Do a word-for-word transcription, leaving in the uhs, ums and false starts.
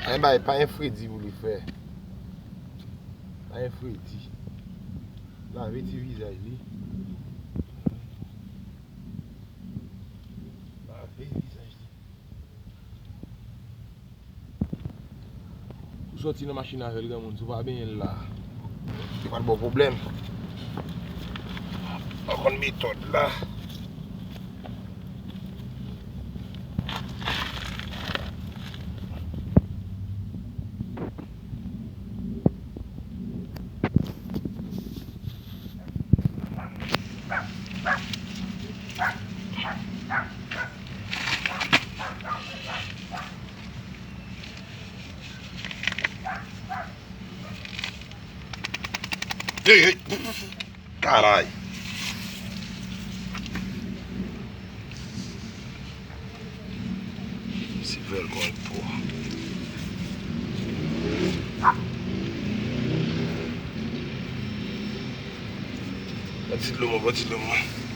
Ay bay, pa yon fredi pou li fè. Pa yon fredi. Lave ti vizaj li. Lave vizaj li. Ou sòti nan machin avè l, granmoun, si w pa benyen l la, li pral ba w pwoblèm. Ou konn metòd la. Hey, hey. Caray. Se vèl kon po. Ban ti dlo mwen, ban ti dlo mwen.